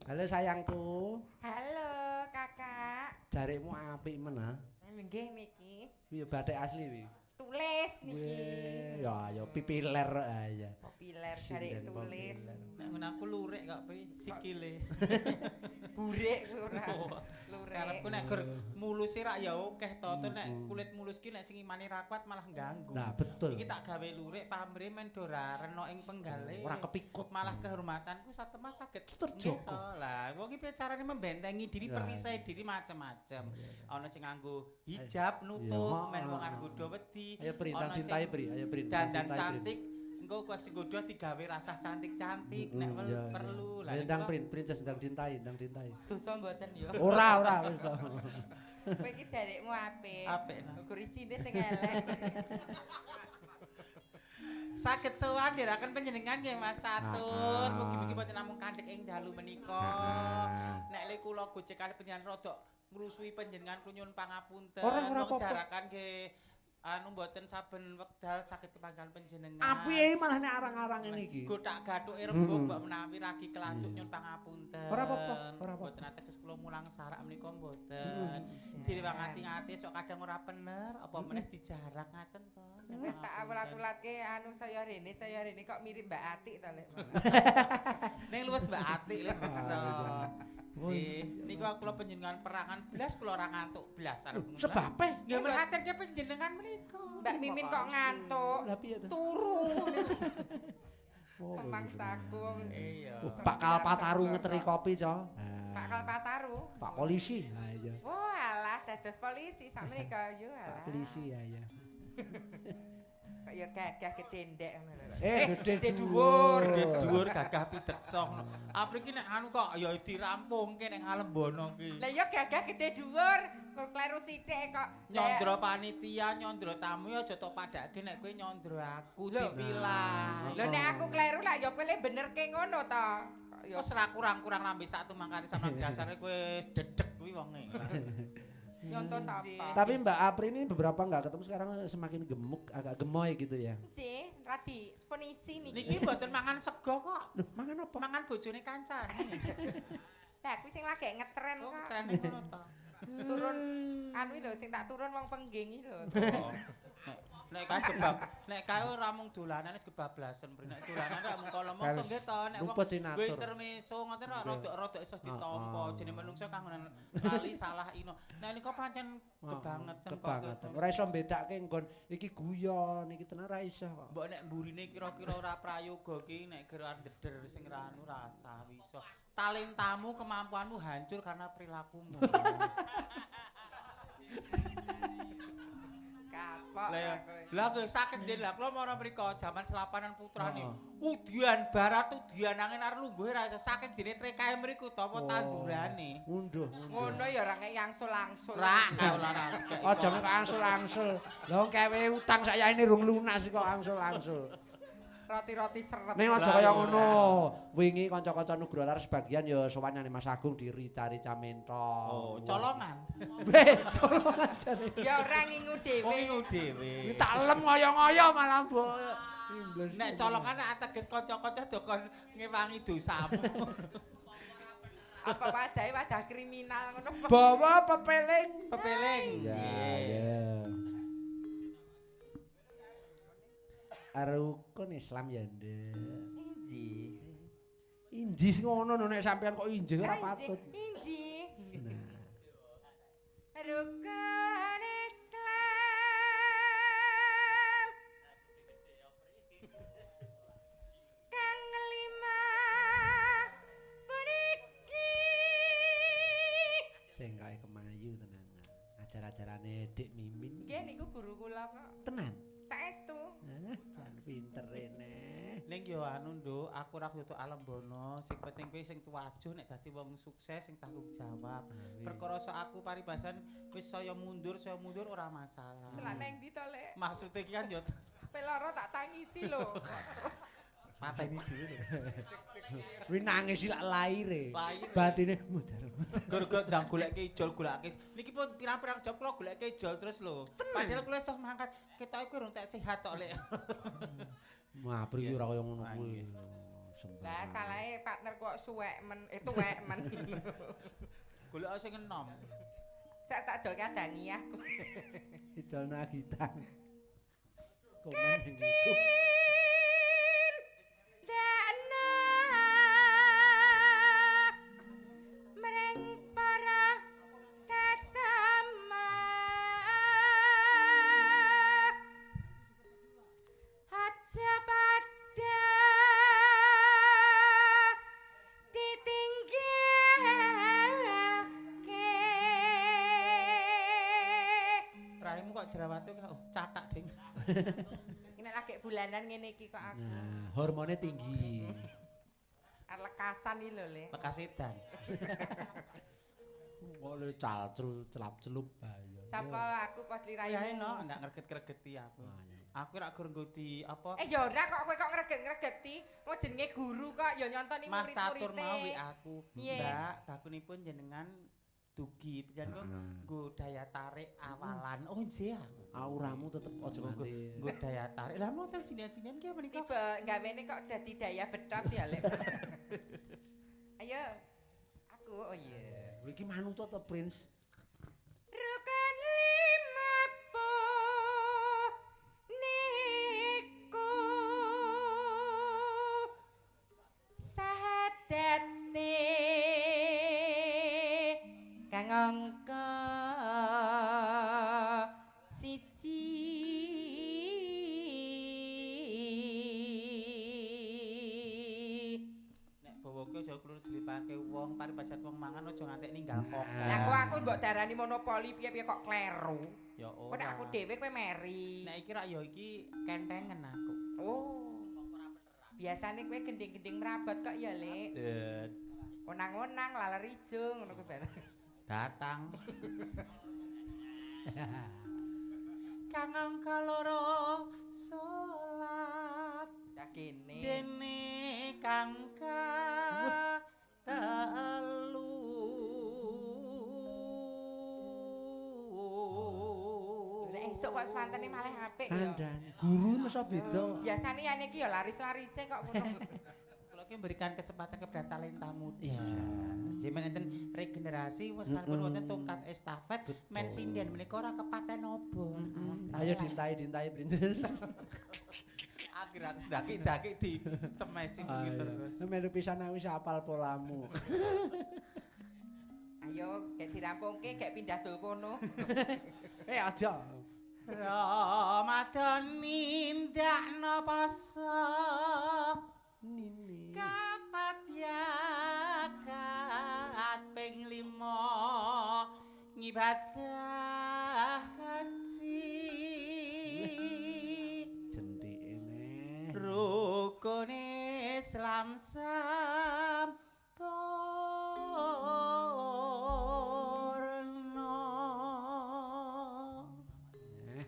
Halo sayangku. Halo kakak. Jarikmu apik men ha? Nggih niki. Piye bathik asli wi? Tulis niki. Ya ya pipiler ya. Populer jarik tulis. Nek ngono aku lurik kok pri sikile. Burik kuwi ora. Lurik. Karepku nek gur muluse rak ya akeh to, to nek kulit mulus ki nek sing imane ra kuat malah ganggu. Nah, betul. Iki tak gawe lurik pamrih men do ora rena ing penggale. Ora kepikut. Malah kehormatanku satemah saged terjaga. Lah, wong iki carane membentengi diri, perisai diri macem-macem. Ana sing nganggo hijab nutup men wong arep nggodha wedi. Ayo Pri, ndang dintai Pri, ayo Pri. Dandan cantik. Engko kok sing nggodha digawe rasah cantik-cantik nek perlu. Lah ndang Prin, princess ndang dintai, ndang dintai. Dosa mboten ya. Ora, ora wis to. Kowe iki jarikmu apik. Apik. Ukur isine sing elek. Saged sowan ndherekaken panjenengan nggih Mas Catur. Mugi-mugi boten namung kandhek ing dalu menika. Nek le kula gojek kalih panjenengan rodok ngrusuhi panjenengan kula nyuwun pangapunten. Wong jarakan nggih anu mboten saben wekdal saged kepanggihan panjenengan. Apike malah nek arang-arang ngene iki. Gothak gathuke rembug mbok menawi ragi kelanjuk nyuwun pangapunten. Ora apa-apa, ora apa. Mboten ateges kula mulang sarak menika mboten. Direwang ati-ati sok kadang ora bener, apa meneh dijarak ngaten to. Tak awulat-ulatke anu saya rene kok mirip Mbak Atik to lek. Ning luwes Mbak Atik lek bisa. Nggih, niku kula panjenengan perangan blas kula ora ngantuk blas arep ngono. Sebabe? Nggih merhatenke panjenengan menika. Mbak Mimin kok ngantuk. Lah piye to? Turu. Pemangsaku. Iya. Pak Kalpataru ngeteri kopi, Co. Pak Kalpataru. Pak polisi. Ha iya. Oh alah dados polisi sakmenika yo alah. Pak polisi ya iya. Kok ya gagah gedhendek ngono lho. Gedhe dhuwur. Gedhe dhuwur gagah pideksa ngono. Apri iki nek anu kok ya dirampungke nek Ngalembana ki. Lah ya gagah gedhe dhuwur, kleru sithik kok. Nyandra panitia, nyandra tamu ya aja tok padhake nek kowe nyandra aku dipilah. Lho nek aku kleru lak ya kowe le benerke ngono to. Ya wis ra kurang-kurang lambe sak tumangkane sampeyan dasare kowe dedeg kuwi wonge. Nyontoh sapa? Tapi Mbak Apri ini beberapa nggak ketemu sekarang semakin gemuk, agak gemoy gitu ya. Nggih, radi penisi niki. Niki mboten mangan sego kok. Loh, mangan apa? Mangan bojone kancane. Lah kuwi sing lagi ngetren kok. Oh, trene ngono to. Turun anu lho sing tak turun wong pengging iki lho. Nek kae kebab, nek kae ora mung dolanan wis kebablasan, nek dolanan ora mung kala mongso nggih to, nek wong intermeso ngoten rodok-rodok iso ditampa, jenenge menungso kanggonan lali salah ino. Nek nika pancen kebangetan kok. Kebangetan. Ora iso mbedake nggon iki guyon, iki tenan ora iso kok. Mbok nek mburine kira-kira ora prayoga ki nek geran ndeder sing ra anu rasa iso. Talentamu, kemampuanmu hancur karena perilakumu. Kapok. Lah kowe sakit nggih lah kula mara mriko jaman selapanan putrane. Udian barat udian angin arep lungguhe ra iso saking dene trekae mriku to apa tandurane. Ngunduh. Ngono ya ora kek angsul-angsul. Ra kae ora. Aja nek angsul-angsul. Lah wong kewe utang sayaine rung lunas kok angsul-angsul. Roti-roti seret. Ning aja kaya ngono. Wingi kanca-kanca Nugroho Laras sebagian ya sowan nang Mas Agung dirica-rica mento. Oh, colongan. Weh, colongan jare. Ya ora ngingu dhewe. Oh, ngingu dhewe. Tak lem ngoyo-ngoyo malah mbok. Nek colongan nek ateges kanca-kanca do kon ngewangi dosamu. Apa wajahe wajah kriminal ngono. Bawa pepeling. Pepeling. Ya, ya. Rukun Islam ya, Ndek. Inji. Inji sing ngono nek sampean kok inji ora patut. Inji. Nah. Rukun Islam kang lima puniki. Cengkoke kemayu tenan. Ajar-ajarane Dik Mimin. Nggih niku guru kula kok. Tenan. Saestu. Jan pinter rene. Ning yo anu Nduk, aku ora kudu Alembono, sing penting kuwi sing tuwajuh nek dadi wong sukses sing tanggung jawab. Perkara sok aku paribasan wis saya mundur ora masalah. Selak nang ndi to, Lek? Maksude iki kan yo peloro tak tangisi lho. Pateni dhewe lho. Kuwi nangis lak laire. Batine mudar. Gara-gara ndang goleke ijol goleke. Niki pun pirang-pirang jam kula goleke ijol terus lho. Padahal kula iso mangkat ketoke kuwi rung tek sehat tok, Lek. Mapri ora kaya ngono kuwi. Lah salahe partner kok suwek men, tuwek men. Golek sing enom. Sak tak dol kadangiyah. Idolno Agita. Komen ning YouTube. Dana mring para sesama aja pada ditinggalke. Raimu kok jerawate kok catak ding. Ini lagi bulanan ngene iki kok aku. Nah, hormonnya tinggi. Lekasan iki lho, Le. Lekas edan. Kok le calcul celap-celup ayo. Sapa aku pas Ya liraimu. eno ndak ngreget-ngregeti aku. Aku rak gur nggo di apa? Eh ya ora kok kowe kok ngreget-ngregeti. Wong jenenge guru kok ya nyontoni Mas Catur murid-muride. mau wi aku. Piye? Mbak, bakunipun jenengan dugi pisan kok nggo daya tarik awalan. Oh nggih aku. Auramu tetep aja nganti. Nggo daya tarik. Lah mboten jinan-jinan ki menika. Tiba gawene kok dadi daya betot ya, Lek. Ayo. Aku oh iya. Iki manut to, Prince? Rukun lima niku sahadate kang angka siji. Nek bawa ki aja klur dilipake wong, paribasan wong mangan aja ngantek ninggal kok. Lah kok aku mbok darani monopoli piye-piye kok kleru. Ya Kok nek aku dhewe kowe meri. Nek iki rak ya iki kentengen aku. Oh. Biasane kowe gending-gending merabot kok ya, Lek. Det. Onang-onang laler ijo ngono kuwi bareng. Datang. Kang angka loro salat Dah kene. dene kang telu. Nek esuk kok swantene malah apik ya. Kandan, guru masa beda. Biasane yane iki ya laris-larise kok ngono. Kula ki memberikan kesempatan kepada talenta muda. Iya. Jemen enten regenerasi wonten wonten tongkat estafet men sinden menika ora kepaten obor. Ayo dintai-dintai Prince. Akhir aku daki-daki dicemesi gitu terus. Melu pisan wis hafal polamu. Ayo gek dirampungke gek pindah dol kono. Eh aja. Ramadan nindakno poso Nini. kapat yakat ping 5 ngibadah haji. Jendike neh. Rukune Islam sampurna.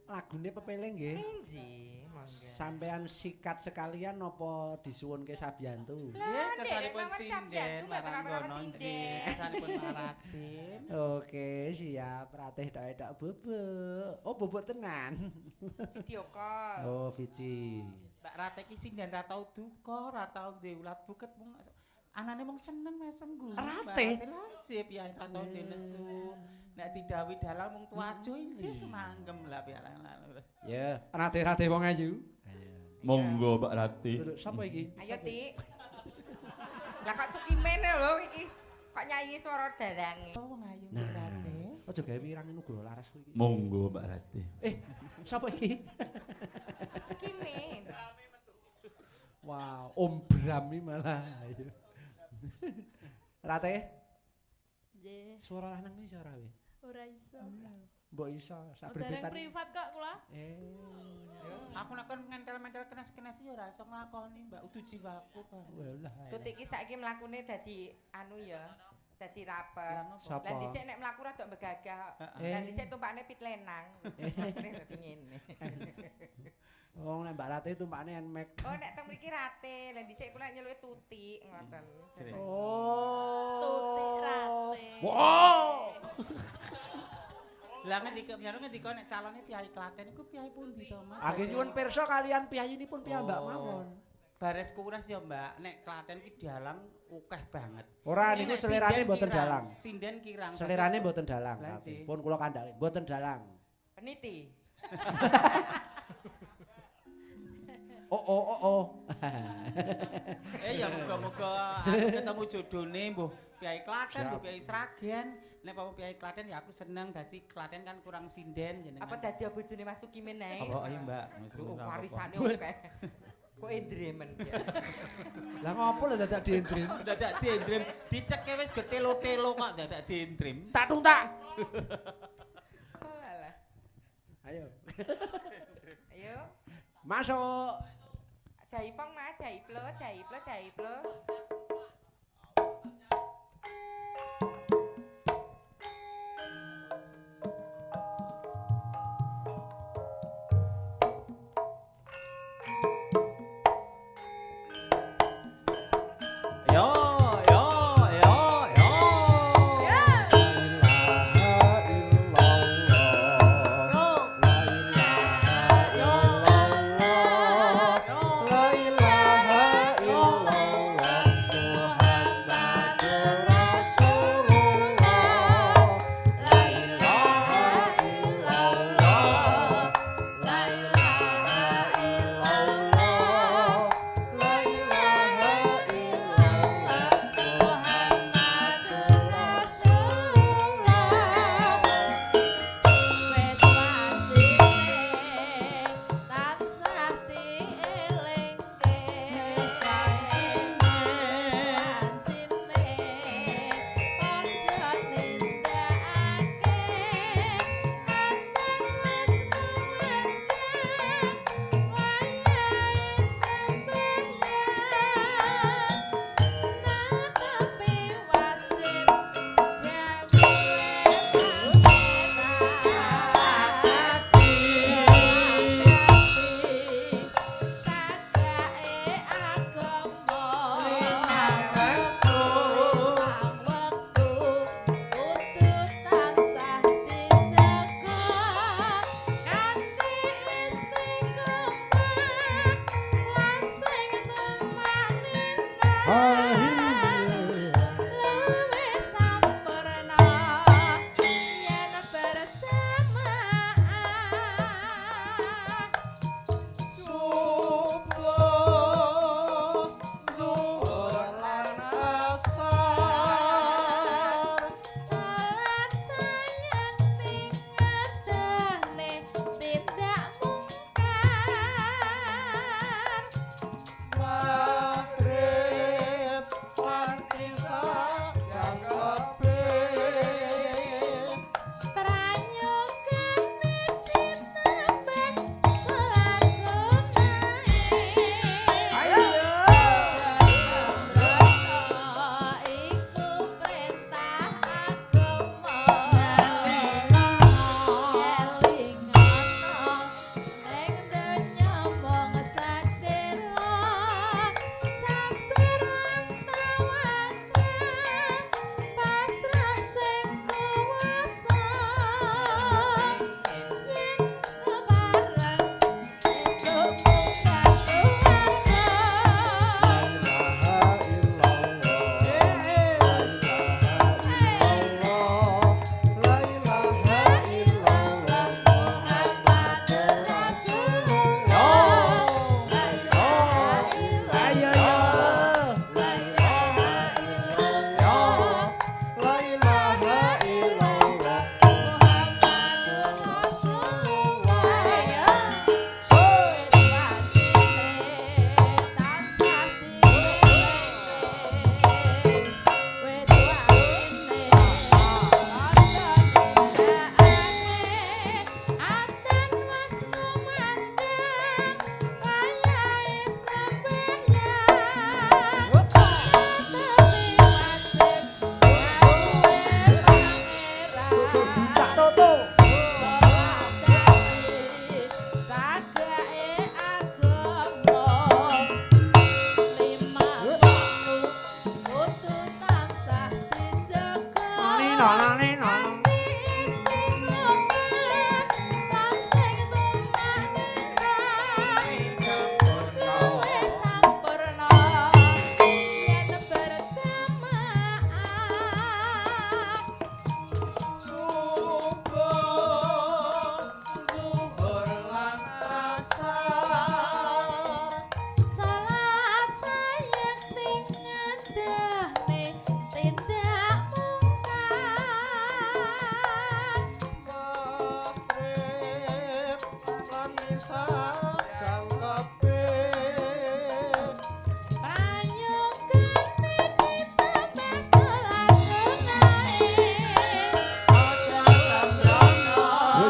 Lagune pepele nggih. Injih, monggo. Sampean sikat sekalian napa disuwunke Sabiyantu? Nggih, kesanipun sinden maranggono nggih, kesanipun Raden. Oke, siap. Ratih tok-tok bubuk. Oh, bubuk tenan. Video call. Oh, Vici. Mbak Ratih iki sinden ra tau duka, ra tau duwe ulat buket mung anane mung seneng mesem guyu. Ratih? Lancip ya ra tau duwe nesu. Nek didhawuhi dalang mung tuajo injih semanggem lah piye. Ya, ratih-ratih wong ayu. Ayo. Monggo Mbak Ratih. Lho, sapa iki? Ayo, Tik. Lah kok sukimene lho iki. Kok nyanyi swara dalange. Oh, wong ayu Mbak Ratih. Aja gawe wirang Nugroho Laras kuwi iki. Monggo Mbak Ratih. Eh, sapa iki? Sukimen. Wah, Om Bram iki malah. Ayo. Ratih, Nggih, suara lanang iki ora we? ora iso. Mbok iso sak Oh, dereng berbetan. privat kok kula. Eh, Aku nek kon ngentel-mentel kenes-kenes ya ora iso nglakoni, Mbak. Udu jiwaku, Bang. walah. Tutik iki saiki mlakune dadi anu ya, dadi rapet. Lah ngopo? Sapa? Lah dhisik nek mlaku rada begagah. Eh. Lah dhisik tumpakne pit lenang. Mlakune dadi ngene. Wong nek Mbak Ratih tumpakne Nmax. Oh nek teng mriki rate, lah dhisik kula nyeluke tutik ngoten. Oh. Tutik Ratih. Wow. Lah ngendika piye ngendika nek calone piyai Klaten iku piyai pundi to, Mas? Age nyuwun pirsa kalian piyayinipun piyambak Oh. mawon. Bares kures ya, Mbak. Nek Klaten ki dalang akeh banget. Ora Ini niku nek selerane sinden mboten kirang, dalang. Sinden kirang. Selerane mboten dalang. Lah, sih. Pun kula kandhake mboten dalang. Peniti. Oh oh oh oh. Eh ya muga-muga aku ketemu jodone mbuh piyai Klaten, mbuh Siap. piyai Sragen. Nek apa piyai Klaten ya aku seneng dadi Klaten kan kurang sinden jenengan. Apa dadi bojone Mas Sukimin ae? Apa ayo Mbak? Oh, warisane akeh. Kok endremen ya. Lah ngopo lho dadak diendrin? Dadak diendrim, diceke wis getelo-telo kok dadak diendrim. Tak tung tak. Oh alah. Ayo. Ayo. Masuk. Jaipong Mas, jaiplo, jaiplo, jaiplo. Yo yo yo yo. Yo yo yo.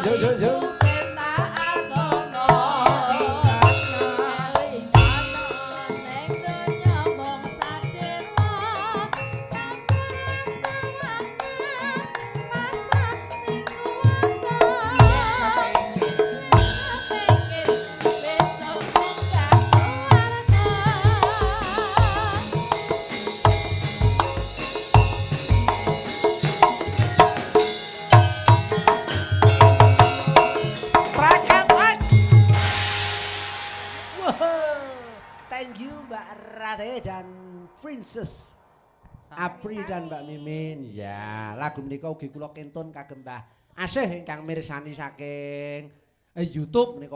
yo yo yo. Prakat. Wow. Thank you Mbak Rate dan Princess Apri dan Mbak Mimin. Ya, lagu menika ugi kula kentun kagem Mbah Asih ingkang mirsani saking YouTube menika.